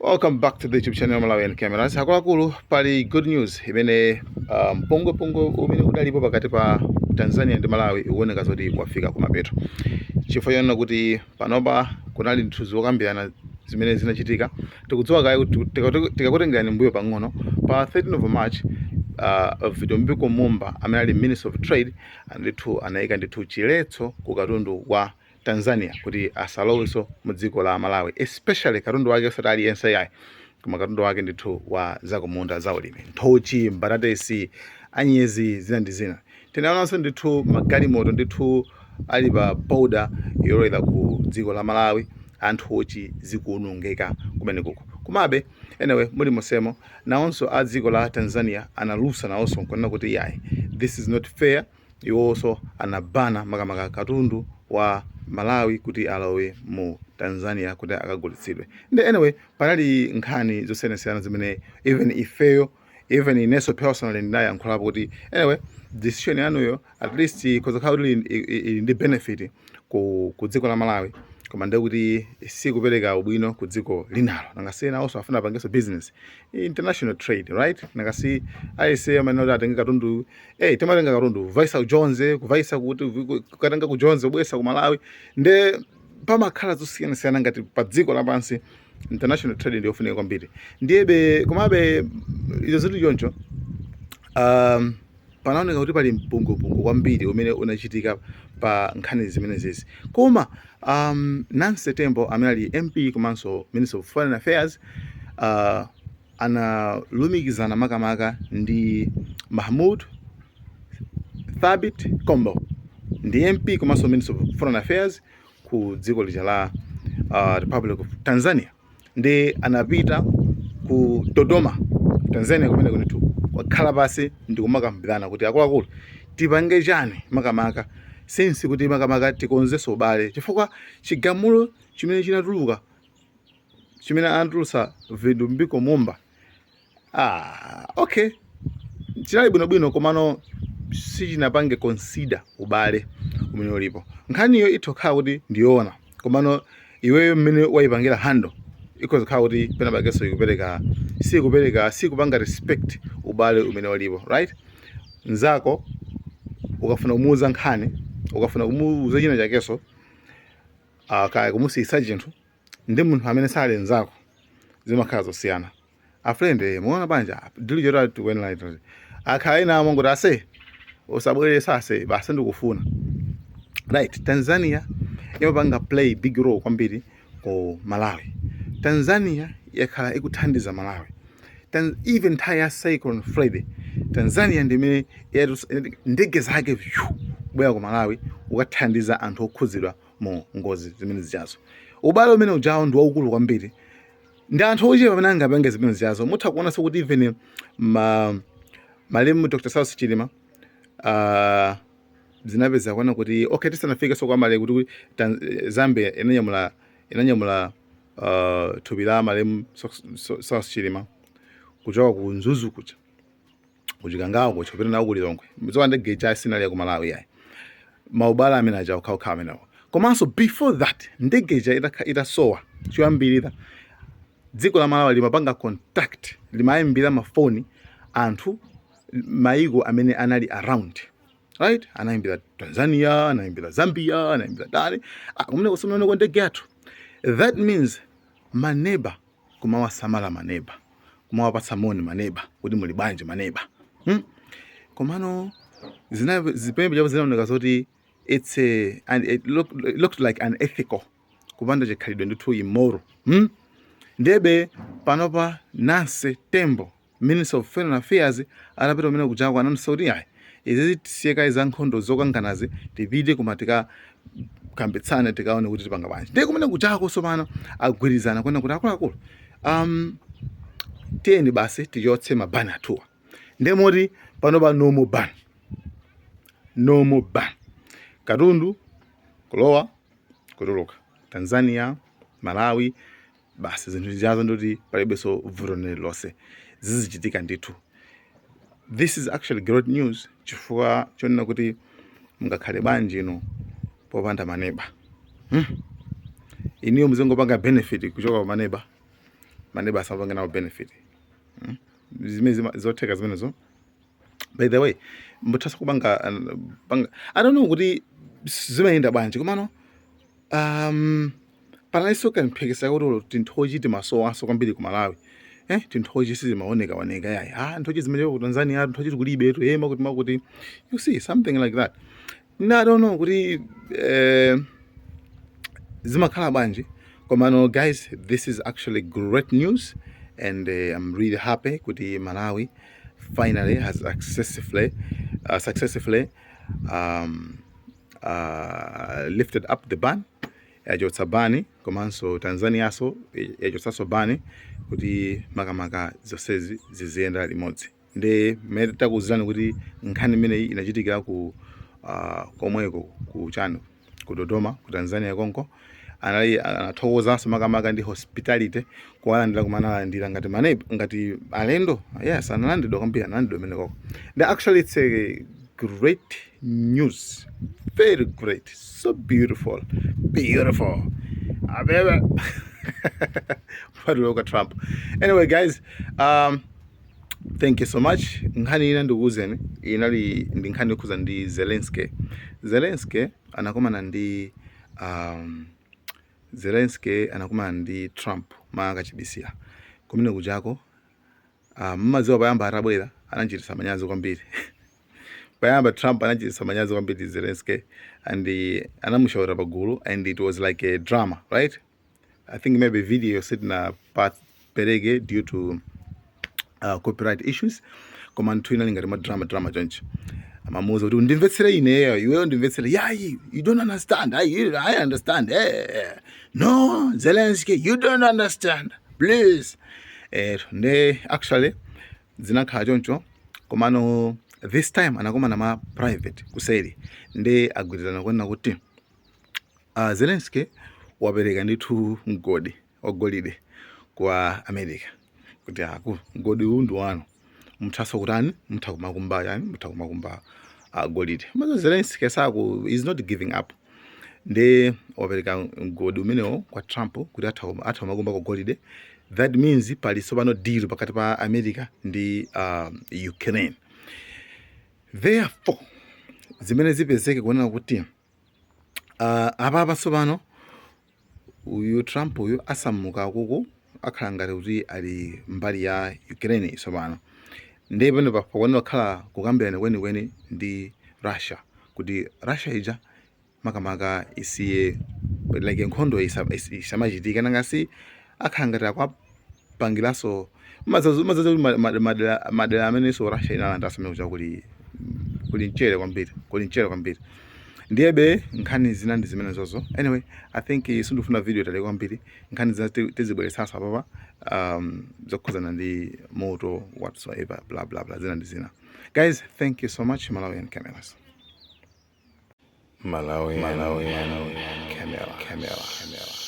Welcome back to the YouTube channel Malawian Cameras. Akuluakulu, pali good news imene mpungwepungwe umene udalipo pakati pa Tanzania ndi Malawi ukuoneka zoti wafika kumapeto, chifukwa chonena kuti panopa kunali ndithu zokambirana zimene zinachitika. Tikudziwa kaye kuti tikakutengerani mbuyo pang'ono, pa 13 of March, Vitumbiko Mumba amene ali Minister of Trade ndithu anayika ndithu chiletso ku katundu wa Tanzania kuti asalowenso mu dziko la Malawi, especially katundu wake, osati aliyense yayi, koma katundu wake ndithu wa zakumunda, zaulimi, nthochi, mbatatesi, anyezi, zina ndi zina. Tinaonanso ndithu magalimoto ndithu ali pa border yolowera ku dziko la Malawi, anthochi zikuwonongeka kumenekuko. Komabe anyway, muli mosemo, nawonso a dziko la Tanzania analusa nawonso nkunena kuti yayi, this is not fair. Iwonso anabana makamaka katundu wa Malawi kuti alowe mu Tanzania kuti akagulitsidwe. Ndi anyway, panali nkhani zosiyanasiyana zimene even ifeyo, even inenso personally ndinayankhulapo kuti anyway, decision yanuyo at least ikhoza kukhala kuti ili ndi benefit ku dziko la Malawi, koma ndiye kuti sikupereka ubwino ku dziko linalo. Nangasi nawonso afuna apangenso business, international trade, right? Nangasi ayese amene kuti atenge katundu, timatenga katundu kuvaisa ku Jonze, kuvaisa kuti kukatenga ku Jonze kubwesa ku Malawi, nde pamakhala zosiyanasiyana. Ngati pa dziko lapansi, international trade ndiyofunika kwambiri. Ndiyebe komabe izo zili choncho, panaoneka kuti pali mpungwepungwe kwambiri umene unachitika pa nkhani zimenezezi. Koma Nancy Tembo amene ali MP komanso Minister of Foreign Affairs analumikizana makamaka ndi Mahmud Thabit Kombo, ndi MP komanso Minister of Foreign Affairs ku dziko lija la Republic of Tanzania. Ndi anapita ku Dodoma, Tanzania, kumene ndithu wakhala pasi ndi kumakambirana kuti akuluakulu, tipange chani makamaka since kuti makamaka tikonzenso ubale, chifukwa chigamulo chimene chinatuluka, chimene anatulutsa Vitumbiko Mumba, ah, okay, chinali bwinobwino, komano sichinapange consider ubale umene ulipo. Nkhaniyo itha kukhala kuti ndiyoona, komano iweyo mmene wayipangira handle ikhoza kukhala kuti penapakenso ikupereka, sikupereka, sikupanga respect ubale umene ulipo, right? Nzako ukafuna kumuuza nkhani, ukafuna kumuuza china chakenso, kaya kumusiyisa chinthu ndi munthu amene sali nzako, zimakhala zosiyana. A friend, muona banja dili chota tikuyenera akhala ina amongoti ase usabweresa ase basi ndikufuna, right? Tanzania imapanga play big role kwambiri ku Malawi. Tanzania yakhala ikuthandiza Malawi. Even nthawi ya Cyclone Freddy, Tanzania ndimene ndege zake vyu kubwera ku Malawi kukathandiza anthu okhudzidwa mu ngozi zimene zichazo. Ubale umene ujawo ndi waukulu kwambiri, ndi anthu ochepa amene angapange zimene zichazo. Mutha kuonanso kuti even malemu Dr Saulos Chilima, zinapeza kuona kuti okay, tisanafike so kwa malemu, kuti Zambia inanyamula thupi la malemu Saulos Chilima kuchoka ku Mzuzu kuja, kuchikangawo kuja, kupita nawo ku Lilongwe. Mzowa ndege ija sinali ya ku Malawi yayi. Maubale amene aja okhaokha amenewo. Komanso before that, ndege ija itasowa choyambirira, dziko la Malawi limapanga contact, limayimbira mafoni anthu, maiko amene anali around, right? Anayimbira Tanzania, anayimbira Zambia, anayimbira dani. Ah, kumene kusimuoneko ndege yathu. That means maneba kumawasamala, maneba kumawapatsa moni, maneba kuti muli bwanji maneba, Komano zina zipembe chapo zinaoneka zoti it's a, and it looked like unethical, kupanda chikhalidwe ndithu, immoral, Ndebe panopa Nancy Tembo, Minister of Foreign Affairs, atapita kumene kujako ananso kuti ayi, izi tisiyekayi za nkhondo zokanganazi, tipite koma tikakambitsane, tikaone kuti tipanga bwanji. Ndiye kumene kujako tsopano agwirizana kuona kuti akuluakulu, tiyeni basi tichotse ma ban athuwa. Ndiye moti panopa no more ban, no more ban, katundu kulowa, kutuluka Tanzania, Malawi, basi zinthu zijazo ndoti palibenso vuto lililonse, zizichitika ndithu. This is actually great news, chifukwa chonena kuti mungakhale bwanji ino popanda maneba, Iniyo muzingopanga benefit kuchoka pa maneba. Maneba asamapange nawo benefit. Zimene zotheka zimenezo. By the way, muthaso kupanga panga, I don't know kuti zimayenda bwanji, komano panalinso kamphekesa kuti tinthochi timasowanso kwambiri ku Malawi. Tinthochi sizimaoneka oneka yayi. Ah, nthochi zimene ku Tanzania, nthochi tikulibe tu, makuti makuti, you see, something like that. No, I don't know kuti zimakhala bwanji, komano guys, this is actually great news and I'm really happy kuti Malawi finally has successfully lifted up the ban, yachotsa ban, komanso Tanzaniaso yachotsanso ban, kuti makamaka zonsezi ziziyenda limodzi. Ndi mmene takuwuzirani kuti nkhani imeneyi inachitikira ku komweko ku chano, ku Dodoma, ku Tanzania konko. Anali anathokozanso makamaka ndi hospitality, kuwalandira, kumene analandira ngati maneighbour, ngati alendo. Yes, analandiridwa kwambiri, analandiridwa imene koko. Ndi actually it's a great news, very great, so beautiful, beautiful abebe kupatula kwa Trump. Anyway guys, thank you so much. Nkhani ina ndikuwuzeni, inali ndi nkhani yokhuza ndi Zelensky. Zelensky anakumana ndi Zelensky anakumana ndi Trump makachibisira kumene kujako. Mmadziwa payamba atabwera anachititsa manyazi kwambiri. Payamba Trump anachititsa manyazi kwambiri Zelensky and anamushawira pagulu and it was like a drama, right? I think maybe video sitina perege due to copyright issues, koma nthu inali ngati ma drama drama choncho. Amamuwuza kuti, "Undimvetsere ineyo, iweyo ndimvetsere." "Yayi, you don't understand." I understand." "No, Zelensky, you don't understand, please." Nde actually zinakhala choncho, komano this time anakumana ma private kuseri, nde agwirizana kunena kuti Zelensky wapereka ndithu mgodi wa golide kwa America, kuti aku mgodi uwu ndi wanu, muthaso kutani, mutha kumakumba yani, mutha kumakumba golide. Mazo Zelensky saku is not giving up, nde wapereka mgodi umenewo kwa Trump kuti atha kumakumba kwa golide. That means pali tsopano deal pakati pa America ndi Ukraine. Therefore zimene zipezeke kuonera kuti apapa tsopano uyu Trump uyu asamuka kuku, akhala ngati kuti ali mbali ya Ukraine tsopano. Ndiye pano pakuonera kukhala kukambirana kwenikweni ndi Russia, kuti Russia ija makamaka isiye, like nkhondo isamachitika. Nangasi akhala ngati akwapangiranso mazaza kuti madera amenenso Russia inalandanso amene kuja kuli mchere kwambiri, kuli mchere kwambiri. Ndiyebe nkhani zina ndi zimene zozo. Anyway, I think sindifuna video italike kwambiri. Nkhani zina tizibweretsanso apapa, zokhuzana ndi moto, whatsoever, bla bla bla, zina ndi zina. Guys, thank you so much. Malawian Cameras. Malawi, Malawi, Camera, Camera, Camera.